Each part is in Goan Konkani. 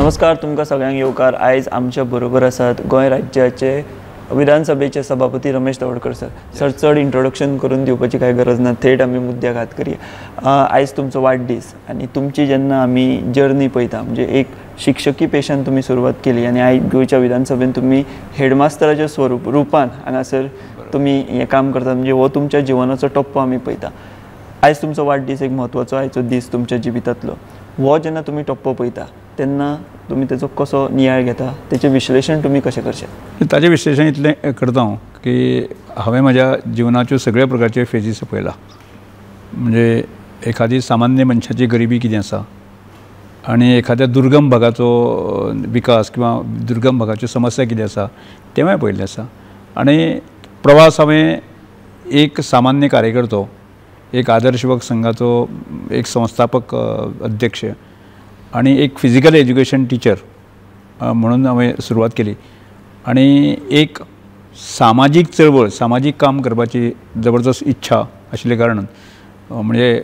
नमस्कार, तुमकां सगळ्यांक येवकार. आयज आमच्या बरोबर आसात गोंय राज्याचे विधानसभेचे सभापती रमेश तवडकर सर. सर, चड इंट्रोडक्शन करून दिवपाची कांय गरज ना, थेट आमी मुद्द्याक हात करया. आयज तुमचो वाडदीस आनी तुमची जेन्ना आमी जर्नी पळयता, म्हणजे एक शिक्षकी पेशान तुमी सुरवात केली आनी आयज गोंयच्या विधानसभेन तुमी हेडमास्टराच्या स्वरूप रुपान हांगासर तुमी हें काम करतात, म्हणजे हो तुमच्या जिवनाचो टप्पो आमी पळयता. आयज तुमचो वाडदीस एक म्हत्वाचो आयचो दीस तुमच्या जिवितांतलो. हो जेन्ना तुमी टप्पो पळयता तेन्ना तुमी तेचो कसो नियाळ घेता, तेचें विश्लेशण तुमी कशें करशें? ताजें विश्लेशण इतलें करता हांव की हांवें म्हज्या जिवनाच्यो सगळ्या प्रकारचे फेजीस पळयला. म्हणजे एखादी सामान्य मनशाची गरिबी कितें आसा आनी एखाद्या दुर्गम भागाचो विकास किंवा दुर्गम भागाच्यो समस्या कितें आसा तेंवूय पळयल्लें आसा. आनी प्रवास हांवें एक सामान्य कार्यकर्तो, एक आदर्श युवक संघाचो एक संस्थापक अध्यक्ष आनी एक फिजिकल एज्युकेशन टिचर म्हणून हांवें सुरवात केली आनी एक सामाजीक चळवळ, सामाजीक काम करपाची जबरदस्त इच्छा आशिल्ल्या कारणान, म्हणजे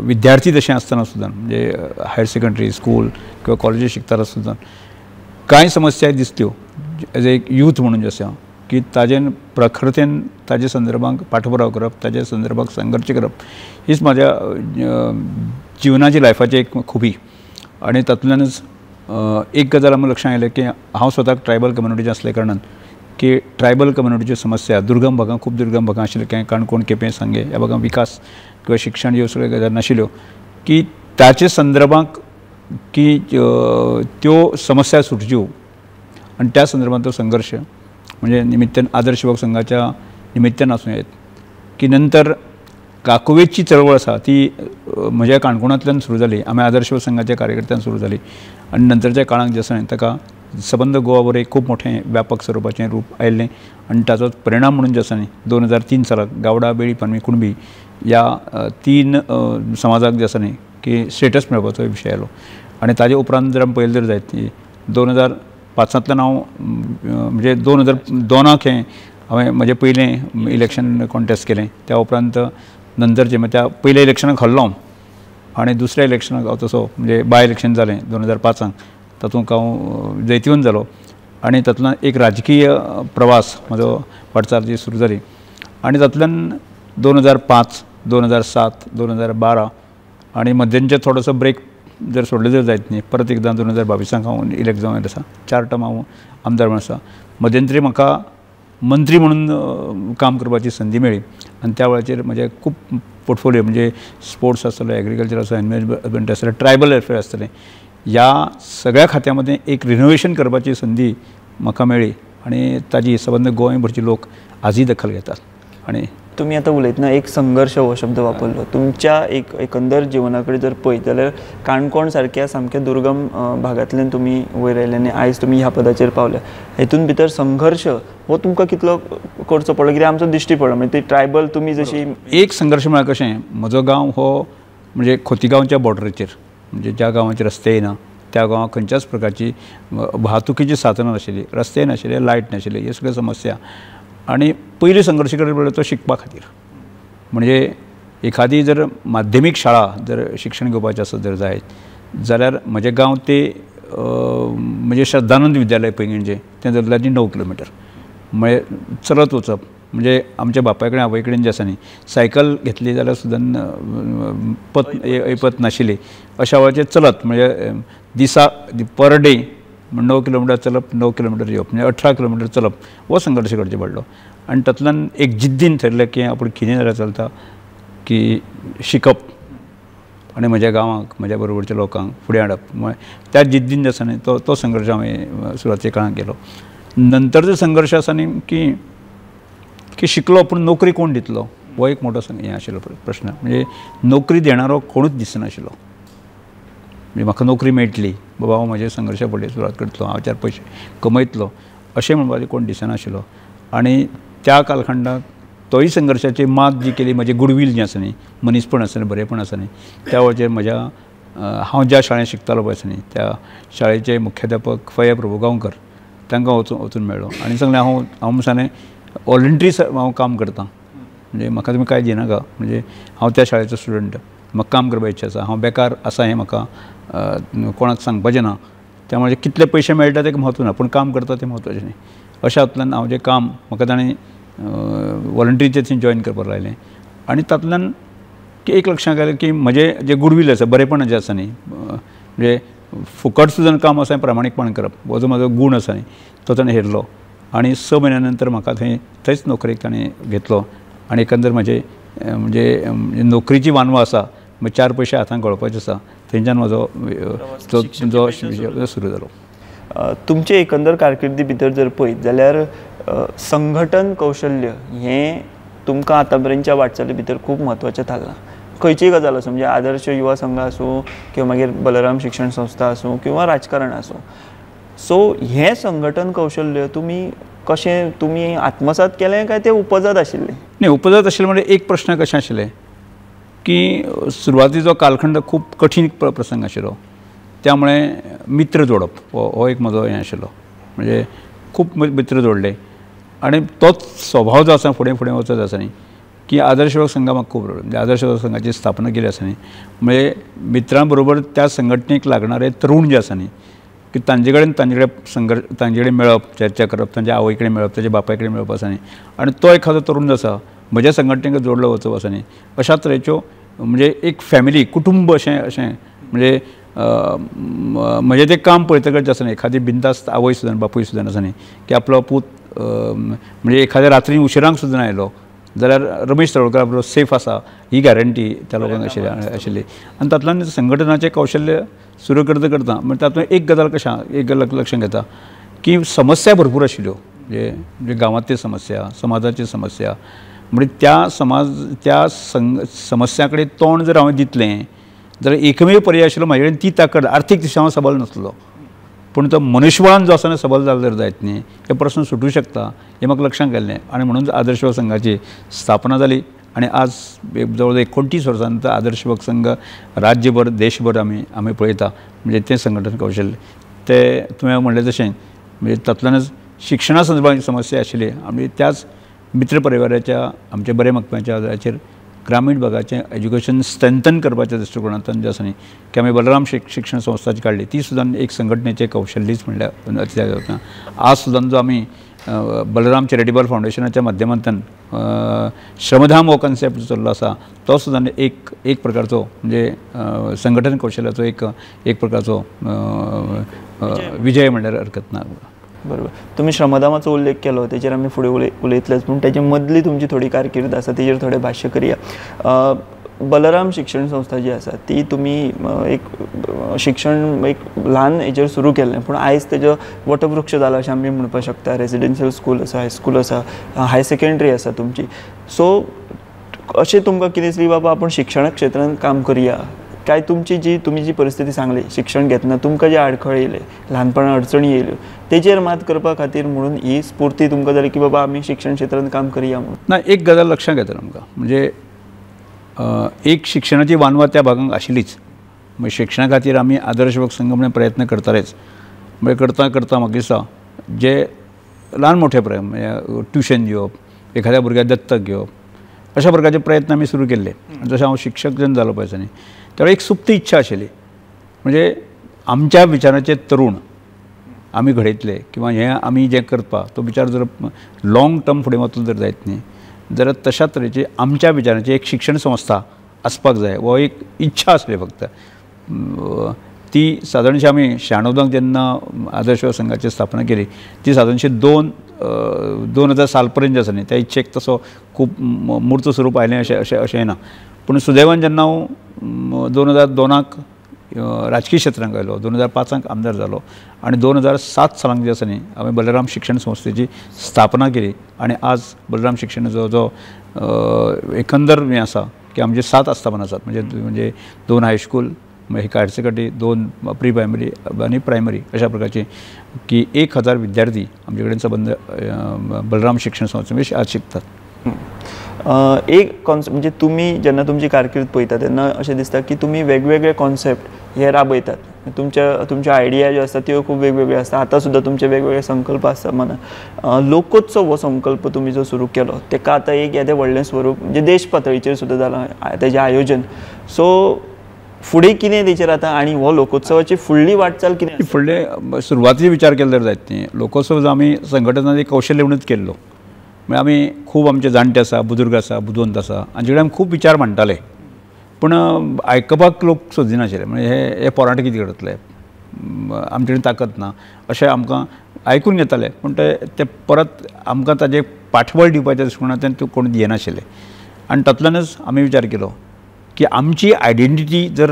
विद्यार्थी तशें आसतना सुद्दां, म्हणजे हायर सेकंडरी स्कूल किंवा कॉलेजीत शिकतना सुद्दां कांय समस्या दिसल्यो एज एक यूथ म्हणून जशें हांव की ताजेन प्रखरतेन ताजे संदर्भाक पाठपुराव करप, ताजे संदर्भाक संघर्श करप हीच म्हाज्या जिवनाची लायफाची एक खुबी. आनी तातूंतल्यानच एक गजाल आमकां लक्षांत आयलें की हांव स्वताक ट्रायबल कम्युनिटीचें आसल्या कारणान की ट्रायबल कम्युनिटीच्यो समस्या दुर्गम भागां, खूब दुर्गम भागां आशिल्ले काणकोण, केपें, सांगें ह्या भागां विकास किंवा शिक्षण ह्यो सगळ्यो गजाली नाशिल्ल्यो की ताचे संदर्भाक की त्यो समस्या सुटच्यो आनी त्या संदर्भांत तो संघर्श म्हणजे निमित्तान आदर्श युवक संघाच्या निमित्तान आसूं येत की नंतर काकुवेची चळवळ आसा ती म्हज्या काणकोणांतल्यान सुरू जाली, आमी आदर्श युवक संघाच्या कार्यकर्त्यान सुरू जाली आनी नंतरच्या काळांत जें आसा ताका सबंद गोवा एक खूब मोठें व्यापक स्वरुपाचें रूप आयिल्लें आनी ताचो परिणाम म्हणून जें आसा न्ही 2003 सालाक गावडा, बेळी, पानवी, कुणबी ह्या 3 समाजाक जें आसा न्ही की स्टेटस मेळपाचो विशय आयलो. आनी ताजे उपरांत जर आमी पळयलें जर जायत ती 2005 हांव म्हणजे 2002 हें हांवें म्हजें पयलें इलेक्शन कॉन्टेस्ट केलें. त्या उपरांत नंतरचें म्हणजे त्या पयल्या इलेक्शनाक हरलो आनी दुसऱ्या इलेक्शनाक हांव तसो म्हणजे बाय इलेक्शन जालें 2005 तातूंत हांव जैतिवंत जालो आनी तातूंतल्यान एक राजकीय प्रवास म्हजो वाटचाल जी सुरू जाली आनी तातूंतल्यान 2005, 2007, 2012 आनी मध्यंचे थोडोसो ब्रेक जर सोडलें जर जायत न्ही परत एकदां 2022 हांव इलेक्ट जावन आयलो आसा. 4 टर्म हांव आमदार म्हणून आसा. मध्यंतरी म्हाका मंत्री म्हणून काम करपाची संदी मेळ्ळी आनी त्या वेळाचेर म्हजे खूब पोर्टफोलियो म्हणजे स्पोर्ट्स आसतलो, एग्रीकल्चर आसतलो, एनवायरमेंट आसतलें, ट्रायबल वेलफेअर आसतलें, ह्या सगळ्या खात्या मदें एक रिनोवेशन करपाची संदी म्हाका मेळ्ळी आनी ताजी सबंद गोंयभरचे लोक आजूय दखल घेतात. आनी तुमी आतां उलयतना एक संघर्श हो शब्द वापरलो. तुमच्या एक एकंदर जिवना कडेन जर पळयत जाल्यार काणकोण सारक्या सामक्या दुर्गम भागांतल्यान तुमी वयर आयले आनी आयज तुमी ह्या पदाचेर पावल्या. हेतून भितर संघर्श हो तुमकां कितलो करचो पडलो? कित्याक आमचो दिश्टी पडलो म्हणजे ट्रायबल तुमी जशी एक संघर्श म्हळ्यार कशें, म्हजो गांव हो म्हणजे खोतीगांवच्या बॉर्डरीचेर, म्हणजे ज्या गांवांचे रस्तेय ना त्या गांवांत खंयच्याच प्रकारची वाहतुकीची साधनां नाशिल्ली, रस्तेय नाशिल्ले, लायट नाशिल्ली, ह्यो सगळ्यो समस्या. आनी पयली संघर्श करपा पडलो तो शिकपा खातीर. म्हणजे एखादी जर माध्यमीक शाळा जर शिक्षण घेवपाचें आसत जर जायत जाल्यार म्हजें गांव ते म्हणजे श्रद्धानंद विद्यालय पैंगीणचें तें जर लागीं 9 किलोमिटर म्हणजे चलत वचप. म्हणजे आमच्या बापाय कडेन आवय कडेन जें आसा न्ही सायकल घेतली जाल्यार सुद्दां पत ऐपत नाशिल्ली. अशा वेळाचेर चलत म्हणजे दिसा पर डे 9 किलोमिटर चलप, 9 किलोमिटर येवप, म्हणजे 18 किलोमिटर चलप हो संघर्श करचो पडलो. आनी तातूंतल्यान एक जिद्दीन थरलें की आपूण कितें जाल्यार चलता की शिकप आनी म्हज्या गांवांक म्हज्या बरोबरच्या लोकांक फुडें हाडप. त्या जिद्दीन जें आसा न्ही तो तो संघर्श हांवें सुरवाते काळांत केलो. नंतरचो संघर्श आसा न्ही की की शिकलो पूण नोकरी कोण दितलो हो एक मोठो हें आशिल्लो प्रश्न. म्हणजे नोकरी देणारो कोणूच दिसनाशिल्लो. म्हणजे म्हाका नोकरी मेळटली बाबा हांव म्हजे संघर्शा फुडें सुरवात करतलो, हांव 4 पयशे कमयतलो अशें म्हणपाचें कोण दिसनाशिल्लो. आनी त्या कालखंडाक तोय संघर्शाची मात जी केली, म्हजें गुडवील जें आसा न्ही, मनीसपण आसा न्ही, बरेंपण आसा न्ही, त्या वेळाचेर म्हज्या हांव ज्या शाळेंत शिकतालो पळय आसा न्ही त्या शाळेचे मुख्याध्यापक फया प्रभुगांवकर तांकां वचून मेळ्ळो आनी सांगलें हांव हांव सांगलें वॉलंटरी हांव काम करतां, म्हणजे म्हाका तुमी कांय दिनाका, म्हणजे हांव त्या शाळेचो स्टुडंट, म्हाका काम करपाची इच्छा आसा, हांव बेकार आसा हें म्हाका कोणाक सांगपाचें ना, त्यामुळे कितले पयशे मेळटा तें म्हत्व ना, पूण काम करता तें म्हत्वाचें न्ही. अशा हातूंतल्यान हांव जें काम म्हाका ताणें वॉलंट्रीचें थंय जॉयन करपाक लायलें आनी तातूंतल्यान एक लक्षांत आयलें की म्हजें जें गुडवील आसा, बरेपण जें आसा न्ही, म्हणजे फुकट सुद्दां काम आसा प्रामाणीकपण करप हो जो म्हजो गूण आसा न्ही तो ताणें हेरलो आनी 6 म्हयन्या नंतर म्हाका थंय थंयच नोकरेक ताणें घेतलो आनी एकंदर म्हजे म्हणजे नोकरीची वानवा आसा, 4 पयशे हातांत घोळपाचे आसा, थंयच्यान म्हजो जो सुरू जालो. तुमचे एकंदर कारकिर्दी भितर जर पळयत जाल्यार संघटन कौशल्य हें तुमकां आतां पर्यंतच्या वाटचाली भितर खूब म्हत्वाचें थारलां. खंयचीय गजाल आसूं, म्हणजे आदर्श युवा संघ आसूं किंवा मागीर बलराम शिक्षण संस्था आसूं किंवा राजकारण आसूं, सो हें संघटन कौशल्य तुमी कशें तुमी आत्मसात केलें काय तें उपजात आशिल्लें? न्ही, उपजात आशिल्लें म्हणजे एक प्रश्न कशें आशिल्लें की सुरवातीचो कालखंड खूब कठीण प्रसंग आशिल्लो, त्यामुळे मित्र जोडप हो एक म्हजो हें आशिल्लो, म्हणजे खूब मित्र जोडले आनी तोच स्वभाव जो आसा फुडें फुडें वचत आसा न्ही की आदर्श युवक संघ म्हाका खूब म्हणजे आदर्श युवक संघाची स्थापना केली आसा न्ही, म्हणजे मित्रां बरोबर त्या संघटनेक लागणारे तरुण जे आसा न्ही की तांचे कडेन संघर्ष, तांचे कडेन मेळप, चर्चा करप, तांच्या आवय कडेन मेळप, ताच्या बापाय कडेन मेळप आसा न्ही आनी तो एखादो तरुण जो आसा म्हज्या संघटनेक जोडलो वचप आसा न्ही, अशा तरेच्यो म्हणजे एक फॅमिली, कुटुंब अशें अशें म्हणजे म्हजें तें काम पळयतकच आसा न्ही एखादी बिंदास्त आवय सुद्दां बापूय सुद्दां आसा न्ही की आपलो पूत म्हणजे एखाद्या रात्री उशिरांक सुद्दां आयलो जाल्यार रमेश तवडकर आपलो सेफ आसा ही गॅरंटी त्या लोकांक आशिल्ली. आनी तातूंतल्यान संघटनाचें कौशल्य सुरू करता करता म्हणजे तातूंत एक गजाल कशें एक गजाल लक्षांत घेता की समस्या भरपूर आशिल्ल्यो, म्हणजे गांवांतली समस्या, समाजाची समस्या, म्हणजे त्या समाज त्या समस्या कडेन तोंड जर हांवें दितलें जाल्यार एकमेव पर्याय आशिल्लो म्हजे कडेन ती ताकद, आर्थीक दिशा हांव सबल नासलो, पूण तो मनुष्यबळान जो आसा न्ही सबल जालो जर जायत न्ही हे प्रस्न सुटूं शकता हें म्हाका लक्षांत आयलें आनी म्हणून आदर्श युवक संघाची स्थापना जाली आनी आज जवळ जवळ 29 वर्सां नंतर आदर्श युवक संघ राज्यभर देशभर आमी आमी पळयता. म्हणजे तें संघटन कौशल्य तें तुवें म्हणलें तशें म्हणजे तातूंतल्यानच शिक्षणा संदर्भात समस्या आशिल्ली आमी त्याच मित्र परिवाराच्या आमच्या बरे मकम्याच्या आदाराचेर ग्रामीण भागाचें एज्युकेशन स्ट्रेंथन करपाच्या दृश्टिकोणांतल्यान जें आसा न्ही की आमी बलराम शिक्षण संस्थाची काडली ती सुद्दां एक संघटनेचें कौशल्यच म्हणल्यार अतिशय जाता. आज सुद्दां जो आमी बलराम चॅरिटेबल फावंडेशनाच्या माध्यमांतल्यान श्रमधाम हो कॉन्सेप्ट जो चल्लो आसा तो सुद्दां एक एक प्रकारचो म्हणजे संघटन कौशल्याचो एक एक प्रकारचो विजय म्हणल्यार हरकत ना. बरोबर, तुमी श्रमधामाचो उल्लेख केलो तेचेर आमी फुडें उलयतलेच, पूण तेजे मदली तुमची थोडी कारकीर्द आसा तेजेर थोडें भाश्य करया. बलराम शिक्षण संस्था जी आसा ती तुमी एक शिक्षण एक ल्हान हेजेर सुरू केल्लें, पूण आयज तेजो वटवृक्ष जाला अशें आमी म्हणपाक शकता. रेजिडेन्शियल स्कूल आसा, हायस्कूल आसा, हायर सेकेंडरी आसा तुमची. सो अशें तुमकां कितें दिसली बाबा आपूण शिक्षण क्षेत्रांत काम करया काय तुमची जी तुमी जी परिस्थिती सांगली शिक्षण घेतना तुमकां जे आडखळ येयले, ल्हानपणान अडचणी येयल्यो तेजेर मात करपा खातीर म्हणून ही स्फूर्ती तुमकां जाली की बाबा आमी शिक्षण क्षेत्रांत काम करया म्हणून? ना, एक गजाल लक्षांत घेतला आमकां म्हणजे एक शिक्षणाची वानवा त्या भागांक आशिल्लीच, म्हणजे शिक्षणा खातीर आमी आदर्श युवक संघ म्हणून प्रयत्न करतालेच. म्हणजे करता करता म्हाका दिसता जे ल्हान मोठे प्रयत्न म्हणजे ट्युशन घेवप, एखाद्या भुरग्याक दत्तक घेवप, अशा प्रकारचे प्रयत्न आमी सुरू केल्ले. जशें हांव शिक्षक जेन्ना जालो पळय न्ही त्यावेळी एक सुप्त इच्छा आशिल्ली म्हणजे आमच्या विचाराचे तरुण आमी घडयतले किंवा हें आमी जें करपा तो विचार जर लॉंग टर्म फुडें वतलो जर जायत न्ही जाल्यार तशा तरेची आमच्या विचारांची एक शिक्षण संस्था आसपाक जाय हो एक इच्छा आसली फक्त. ती सादारणशी आमी 96 जेन्ना आदर्श युवक संघाची स्थापना केली ती सादारणशी 2000 साल पर्यंत आसा न्ही त्या इच्छेक तसो खूब मूर्त स्वरूप आयलें अशें अशें अशें ना. पूण सुदैवान जेन्ना हांव 2002 राजकीय क्षेत्रांत आयलो, 2005 आमदार जालो आनी 2007 सालांक जें आसा न्ही हांवें बलराम शिक्षण संस्थेची स्थापना केली आनी आज बलराम शिक्षण जो जो एकंदर हें आसा की आमचे 7 आस्थापनां आसात, म्हणजे म्हणजे 2 हायस्कूल, एक हायर सेकंडरी, 2 प्री प्रायमरी आनी प्रायमरी अशा प्रकारची की 1000 विद्यार्थी आमचे कडेन सबंद बलराम शिक्षण संस्थेत आज शिकतात. एक कॉन्सेप्ट म्हणजे तुमी जेन्ना तुमची कारकीर्द पळयता तेन्ना अशें दिसता की तुमी वेगवेगळे कॉन्सेप्ट हे राबयतात, तुमच्या आयडिया ज्यो आसता त्यो खूब वेगवेगळ्यो आसता. आतां सुद्दां तुमचे वेगवेगळे संकल्प आसता मनान. लोकोत्सव हो संकल्प तुमी जो सुरू केलो तेका आतां एक येदें व्हडलें स्वरूप म्हणजे देश पातळीचेर सुद्दां जालां तेजें आयोजन. सो फुडें कितें तेचेर आतां आनी हो लोकोत्सवाची फुडली वाटचाल कितें? फुडले सुरवाती विचार केलो जाल्यार जायत न्ही. लोकोत्सव जो आमी संघटनाची कौशल्य म्हणूच केल्लो, म्हळ्यार आमी खूब आमचे जाणटे आसा, बुजुर्ग आसा, बुदवंत आसा, हांचे कडेन आमी खूब विचार मांडटाले, पूण आयकपाक लोक सोदिनाशिल्ले. म्हणजे हे पोरांटे कितें करतले, आमचे कडेन ताकद ना अशें आमकां आयकून घेताले, पूण ते परत आमकां ताजें पाठबळ दिवपाचें दृश्टिकोणांतल्यान ते कोण दिनाशिल्ले. आनी तातूंतल्यानच आमी विचार केलो की आमची आयडेंटिटी जर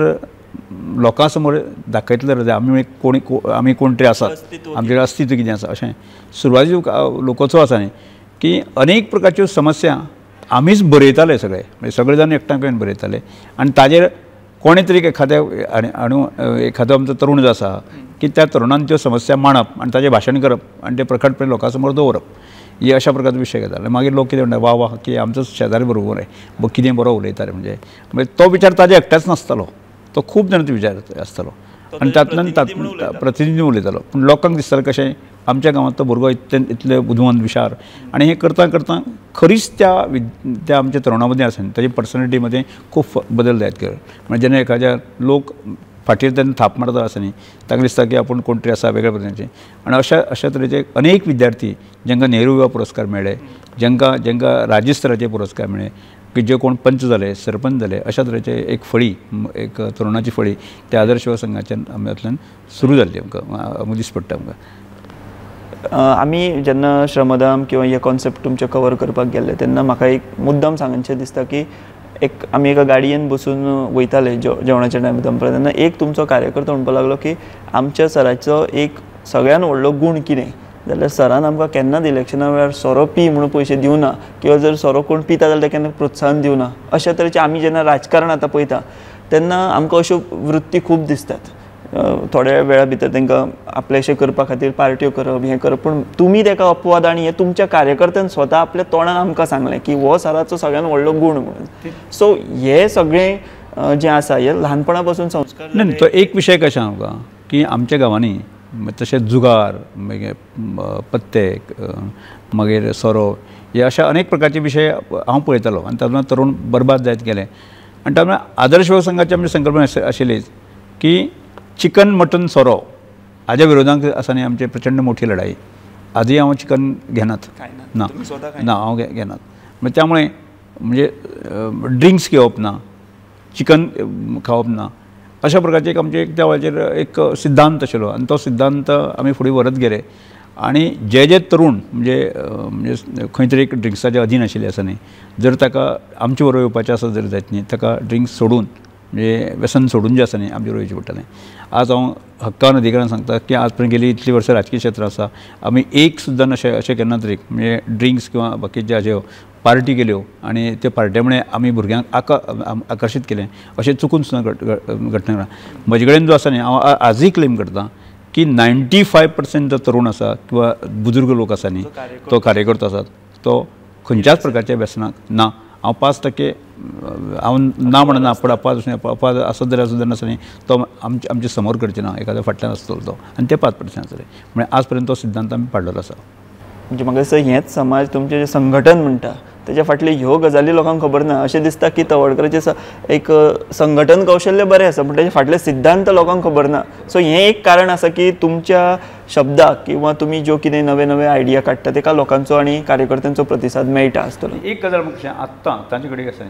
लोकां समोर दाखयतले जाल्यार आमी कोण, आमी कोण तरी आसात, आमचें अस्तित्व कितें आसा अशें. सुरवातीक लोकोत्सव आसा न्ही की अनेक प्रकारच्यो समस्या आमीच बरयताले सगळे, म्हणजे सगळे जाण एकठांय करून बरयताले आनी ताजेर कोणें तरी एखाद्या आनी एखादो आमचो तरूण जो आसा की त्या तरुणान त्यो समस्या मांडप आनी ताजें भाशण करप आनी तें प्रकटपणे लोकां समोर दवरप, हे अशा प्रकारचो विशय घेताले. मागीर लोक कितें म्हणटा, वा वा की आमचो शेजारी बरोबर आहे, कितें बरो उलयता रे, म्हणजे तो विचार ताजे एकट्याच नासतालो, तो खूब जाणांचो विचार आसतालो आनी तातूंतल्यान प्रतिनिधी उलयतालो. पूण लोकांक दिसतालें कशें आमच्या गांवांत तो भुरगो इतले बुदवंत विशार, आनी हें करता करता खरीच त्या आमच्या तरुणा मदीं आसा न्ही ताजे पर्सनॅलिटी मदीं खूब बदल जायत गेलो. म्हणजे जेन्ना एखाद्या लोक फाटीर तेन्ना थाप मारता आसा न्ही तांकां दिसता की आपूण कोण तरी आसा वेगळ्या पद्दतीचे. आनी अशा तरेचे अनेक विद्यार्थी जांकां नेहरू युवा पुरस्कार मेळ्ळे, जांकां जांकां राज्य स्तराचे पुरस्कार मेळ्ळे, की जे कोण पंच जाले, सरपंच जाले, अशा तरेचे एक फळी, एक तरुणाची फळी त्या आदर्श युवा संघाच्या आमच्यांतल्यान सुरू जाल्ली आमकां दीस पडटा आमकां. आमी जेन्ना श्रमदान किंवा हे कॉन्सेप्ट तुमचे कवर करपाक गेल्ले तेन्ना म्हाका एक मुद्दम सांगचें दिसता की एक आमी एका गाडयेन बसून वयताले जेवणाच्या टायमार दनपारां, तेन्ना एक तुमचो कार्यकर्तो म्हणपाक लागलो की आमच्या सराचो एक सगळ्यान व्हडलो गूण कितें जाल्यार सरान आमकां केन्नाच इलेक्शना वेळार सोरो पी म्हणून पयशे दिवना, किंवा जर सोरो कोण पिता जाल्यार ताका केन्ना प्रोत्साहन दिवना. अशा तरेचें आमी जेन्ना राजकारण आतां पळयता तेन्ना आमकां अश्यो वृत्ती खूब दिसतात. थोड्या वेळा भितर तांकां आपलेशें करपा खातीर पार्ट्यो करप, हें करप, पूण तुमी ताका अपवाद आनी हें तुमच्या कार्यकर्त्यान स्वता आपल्या तोंडान आमकां सांगलें की हो सराचो सगळ्यान व्हडलो गूण म्हणून. सो हें सगळें जें आसा हें ल्हानपणा पासून संस्कार. न्ही, तो एक विशय कशें आमकां की आमच्या गांवांनी तशेंच जुगार, मागीर पत्ते, मागीर सोरो, हे अशा अनेक प्रकारचे विशय हांव पळयतालो आनी तातूंत तरुण बरबाद जायत गेले. आनी तातूंत आदर्श युवा संघाची आमची संकल्पना आशिल्लीच की चिकन मटन सोरो हाज्या विरोधांत आसा न्ही आमची प्रचंड मोठी लढाई. आजूय हांव चिकन घेनात, ना ना हांव घेनात. मागीर त्यामुळे म्हणजे ड्रिंक्स घेवप ना, चिकन खावप ना, अशा प्रकारचे एक आमचे एक त्या वेळाचेर एक सिद्धांत आशिल्लो आनी तो सिद्धांत आमी फुडें व्हरत गेले. आनी जे जे तरुण म्हणजे म्हणजे खंय तरी एक ड्रिंक्साचे अधीन आशिल्ले आसा न्ही, जर ताका आमचे बरोबर येवपाचें आसा जर जायत न्ही, ताका ड्रिंक्स सोडून म्हणजे व्यसन सोडून जें आसा न्ही आमचे बरोबर येवचें पडटलें. आज हांव हक्कान अधिकारान सांगता की आज पर्यंत गेली इतली वर्सां राजकीय क्षेत्र आसा, आमी एक सुद्दां अशें अशें केन्ना तरी म्हणजे ड्रिंक्स किंवा बाकीचे हाज्यो पार्टी केल्यो आनी त्या पार्टे मुळे आमी भुरग्यांक आकर्शीत केलें अशें चुकून सुद्दां घटना ना. म्हजे कडेन जो आसा न्ही हांव आजूय क्लेम करता की 95% जो तरुण आसा किंवा बुजुर्ग लोक आसा न्ही तो कार्यकर्तो आसा तो खंयच्याच प्रकारच्या व्यसनाक ना. हांव 5% हांव ना म्हणना, पूण अपवाद आसत जाल्यार सुद्दां नासता न्ही तो आमचे समोर करचे ना, एखाद्या फाटल्यान आसतलो तो, आनी ते 5% आसतले. म्हळ्यार आज पर्यंत तो सिद्धांत आमी पाडलेलो आसा. म्हणजे म्हाका दिसता हेंच समाज तुमचें जें संघटन म्हणटा तेच्या फाटली ह्यो गजाली लोकांक खबर ना. अशें दिसता की तवडकराचें एक संघटन कौशल्य बरें आसा, पूण तेजे फाटले सिद्धांत लोकांक खबर ना. सो हें एक कारण आसा की तुमच्या शब्दाक किंवा तुमी ज्यो कितें नवे नवे आयडिया काडटा तेका लोकांचो आनी कार्यकर्त्यांचो प्रतिसाद मेळटा आसतलो. एक गजाल म्हणजे आत्तां तांचे कडेन आसा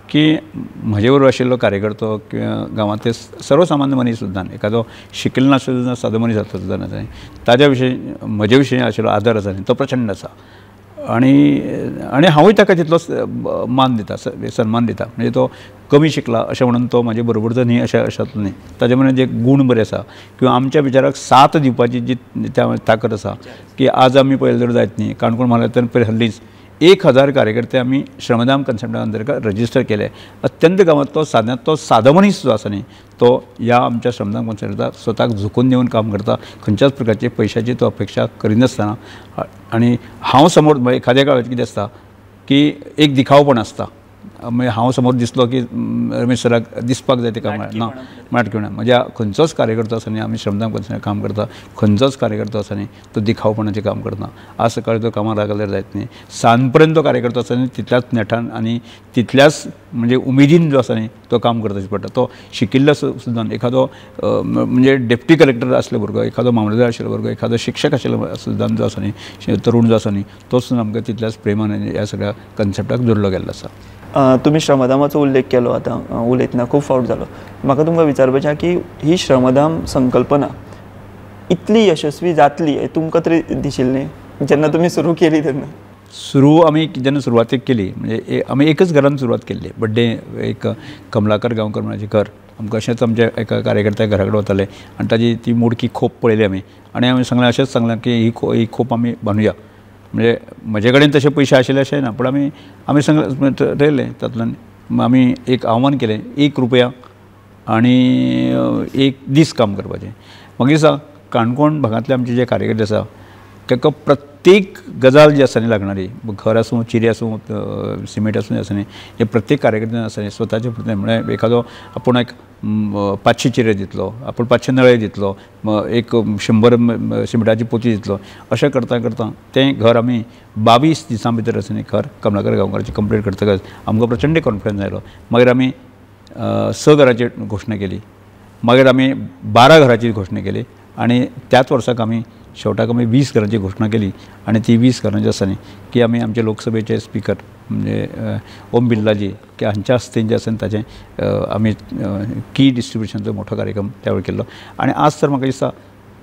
की म्हजे बरोबर आशिल्लो कार्यकर्तो किंवा गांवांतले सर्वसामान्य मनीस सुद्दां, एखादो शिकिल्लो नासलो सुद्दां सादो मनीस आसलो सुद्दां नासता, ताज्या विशयी म्हजे विशयी आशिल्लो आदर आसा न्ही तो प्रचंड आसा. आनी आनी हांवूय ताका तितलो मान दिता, सन्मान दिता. म्हणजे तो कमी शिकला अशें म्हणून तो म्हाजे बरोबरचो न्ही अशें अशांतलो न्ही, ताजे मदीं जे गूण बरे आसा किंवा आमच्या विचाराक साथ दिवपाची जी त्या ताकद आसा की आज आमी पळयलें जर जायत न्ही काणकोण म्हालांतल्यान पळय हल्लीच 1000 कार्यकर्ते आमी श्रमदान कन्सेप्टा अंतर्गत रजिस्टर केले. अत्यंत गांवांतलो साद्यांतलो सादो मनीस जो आसा न्ही तो ह्या आमच्या श्रमदान कन्सेप्टाक स्वताक झुकून दिवन काम करता, खंयच्याच प्रकारची पयशाची तो अपेक्षा करिनासतना. आनी हांव समोर एखाद्या काळाचें कितें आसता की एक दिखावपण आसता म्हणजे हांव समोर दिसलो की रमेश सराक दिसपाक जाय तेका ना नाटकेपणा. म्हज्या खंयचोच कार्यकर्तो आसा न्ही, आमी श्रमदान करतना काम करता, खंयचोच कार्यकर्तो आसा न्ही तो दिखावपणाचें काम करना. आज सकाळी तो कामाक लागल्यार जायत न्ही, सांज पर्यंत तो कार्यकर्तो आसा न्ही तितल्याच नेटान आनी तितल्याच म्हणजे उमेदीन जो आसा न्ही तो काम करता दिसता पडटा. तो शिकिल्लो सुद्दां एखादो म्हणजे डेप्टी कलेक्टर आसलो भुरगो, एखादो मामलेदार आशिल्लो भुरगो, एखादो शिक्षक आशिल्लो सुद्दां जो आसा न्ही, तरुण जो आसा न्ही तो सुद्दां आमकां तितल्याच प्रेमान आनी ह्या सगळ्या कन्सेप्टाक जोडलो गेल्लो आसा. तुमी श्रमदामाचो उल्लेख केलो आतां उलयतना खूब फावट जालो. म्हाका तुमकां विचारपाचें आहा की ही श्रमदाम संकल्पना इतली यशस्वी जातली हें तुमकां तरी दिशिल्लें जेन्ना तुमी सुरू केली तेन्ना? सुरू आमी जेन्ना सुरवातेक केली म्हणजे आमी एकच घरान सुरवात केल्ली, बड्डे एक कमलाकर गांवकर म्हणाचें घर आमकां अशेंच आमच्या एका कार्यकर्त्या घरा कडेन वताले आनी ताजी ती मोडकी खोप पळयली आमी आनी आमी सांगलें, अशेंच सांगलें की ही खोप आमी बांदुया. म्हणजे म्हजे कडेन तशे पयशे आशिल्ले अशें ना, पूण आमी आमी सांगलें ठरयलें. तातूंतल्यान आमी एक आव्हान केलें, 1 रुपया आनी 1 दीस काम करपाचें. मागीर दिसा काणकोण भागांतले आमचे जे कार्यकर्ते आसा ताका प्रत्येक गजाल जी आसा न्ही लागणारी, घर आसूं, चिरे आसूं, सिमेंट आसूं, आसा न्ही, हे प्रत्येक कार्यकर्त्यान आसा न्ही स्वताचे म्हळ्यार एखादो आपूण एक 500 चिरे दितलो, आपूण 500 नळे दितलो, एक 100 सिमेंटाची पोती दितलो. अशें करता करता तें घर आमी 22 दिसां भितर आसा न्ही घर कमलाकर गांवकाराचें कंप्लीट करतकच आमकां प्रचंड कॉन्फिडन्स आयलो. मागीर आमी 6 घराची घोशणा केली, मागीर आमी 12 घराची घोशणा केली आनी त्याच वर्साक आमी शेवटाक आमी 20 घरांची घोशणा केली. आनी ती 20 घरांची आसा न्ही की आमी आमचे लोकसभेचे स्पिकर म्हणजे ओम बिर्लाजी की हांच्या हस्ते जे आसा ताचें आमी की डिस्ट्रिब्युशनाचो मोठो कार्यक्रम त्या वेळार केल्लो. आनी आज तर म्हाका दिसता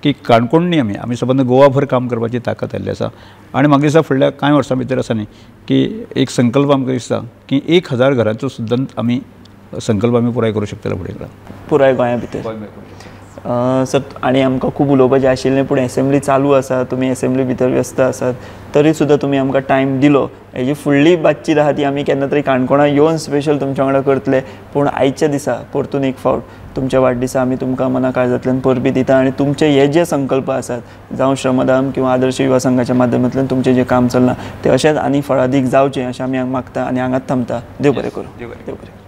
की काणकोण न्ही आमी आमी सबंद गोवाभर काम करपाची ताकद आयिल्ली आसा. आनी म्हाका दिसता फुडल्या कांय वर्सां भितर आसा न्ही की एक संकल्प आमकां दिसता की 1000 घरांचो सुद्दां आमी संकल्प आमी पुराय करूं शकतले फुडें पुराय गोंया भितर. सर आनी आमकां खूब उलोवपाचें आशिल्लें पूण एसेंब्ली चालू आसा, तुमी एसेंब्ली भितर व्यस्त आसात, तरी सुद्दां तुमी आमकां टायम दिलो. हेजी फुडली बातचीत आहा ती आमी केन्ना तरी काणकोणा येवन स्पेशल तुमच्या वांगडा करतले. पूण आयच्या दिसा परतून एक फावट तुमच्या वाडदिसा आमी तुमकां मना काळजांतल्यान परबीं दिता आनी तुमचे हे जे संकल्प आसात जावं श्रमदान किंवा आदर्श युवा संघाच्या माध्यमांतल्यान तुमचें जें काम चल्लां तें अशेंच आनी फळादीक जावचें अशें आमी हांगा मागता आनी हांगाच थांबता. देव बरें करूं. देव बरें.